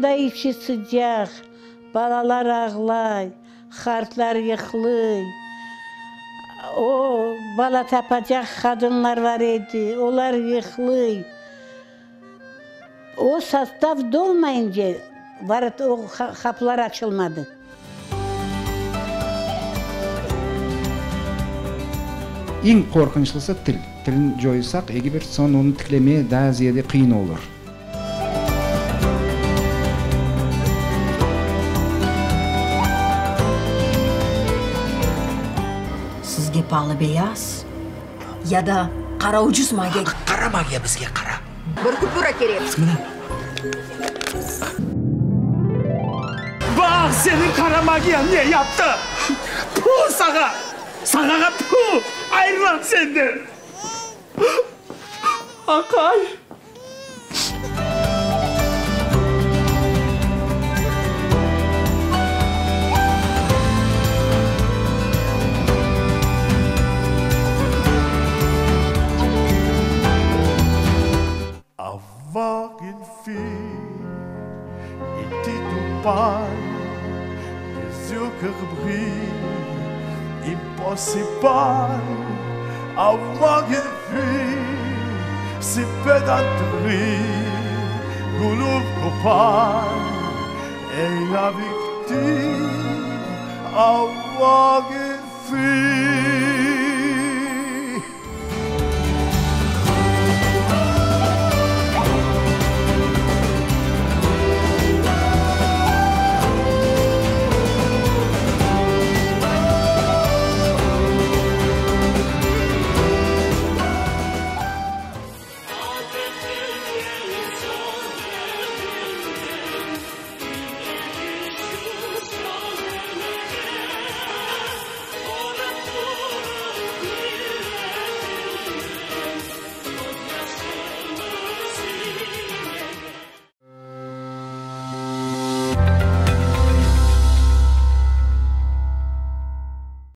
Mında içi sıcaq, balalar ağlay, qartlar yıqlıy. O, bala tapacaq qadınlar bar edi, olar yıqlıy. O sostav dolmayınca varot, o qapılar açılmadı. Eñ qorqunçlısı til. Tilni coysaq, egibir soñ onı tiklemeye daa ziyade qıyın olur. Sizge palı beyaz ya da qara ucuz magiya. Qara magiya bizge, qara. Bir kupüra kerek. Mına. Baq, seniñ qara magiyañ ne yaptı! Tfu saña! Sañağa tfu! Ayrılam senden! Aqay! Avoir une fille était tout pâle, des yeux qui brillent, impossible. Avoir une fille, c'est pédanterie, gouloup copain, et la victime, avoir une fille.